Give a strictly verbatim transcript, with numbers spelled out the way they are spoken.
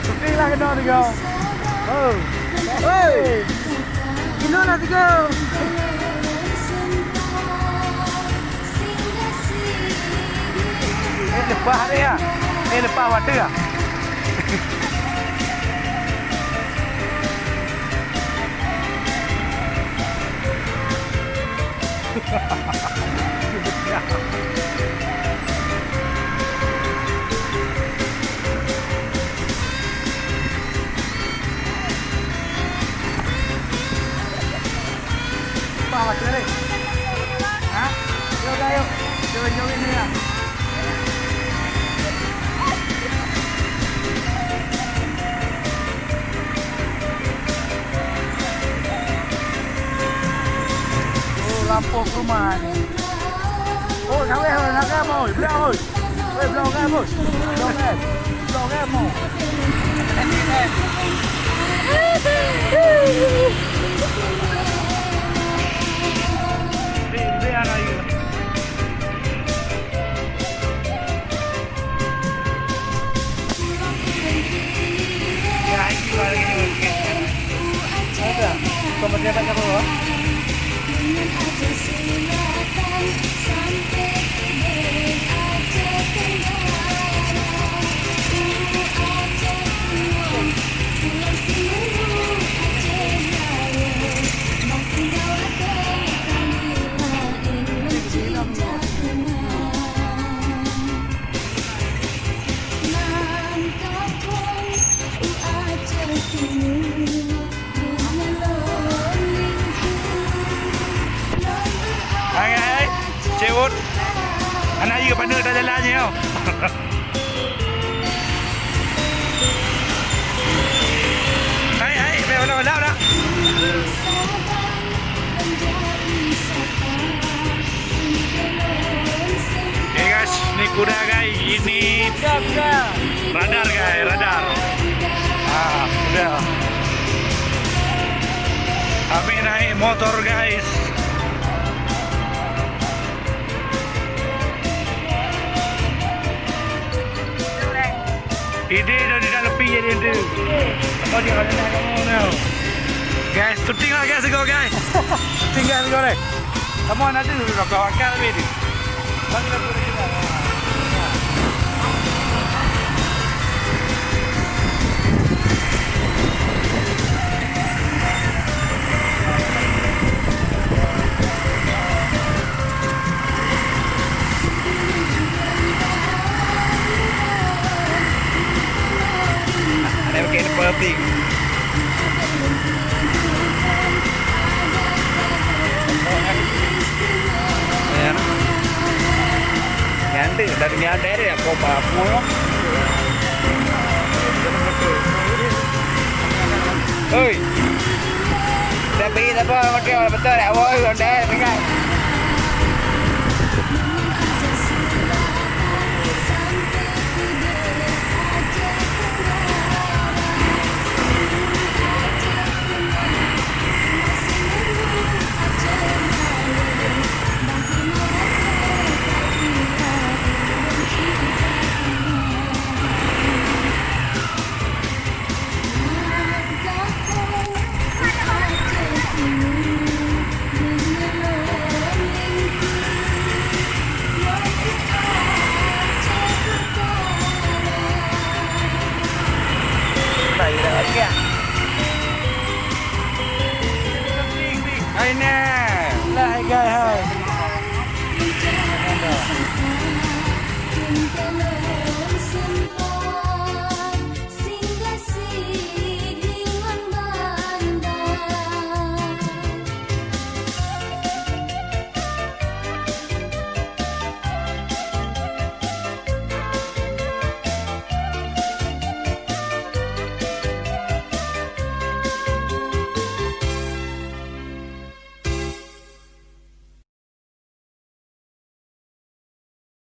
Syuting lah kena tiga. Oh. Hei. Kilo lah tiga. Eh, lepas dia. Eh, lepas water ah. Pah, macam mana ni? Ha? Yuk, dah, yuk. Jom, jom, ni lah. Oh, lampôh keumah ni. Oh, nak weh, nak weh, oi. Belah, oi. Oi, belah, oi, oi. Belah, oi. Belah, oi, oi. Beri, beri anak you. Hai, hai, hai. Cewot. Anak iya paneuk tak jalan ni, oh. Hai, hai, bèk ulang-ulang dah. Oke guys, ini kuda guys, ini radar guys, radar. Ah, udah. Kami naik motor guys. Idéh dah tidak lepi jadi itu. Apa dia kata nak kamu now? Guys, syuting lah guys, go guys. Syuting guys, go deh. Kamu anak tu sudah kau akal lebih tu. Bagi dah boleh kita. Ada pakai depan pink. Ya. Nyan deh, dari nyan deh, aku apa-apa. Hei. Tapi tak apa, betul, betul, tak apa, betul, tinggal.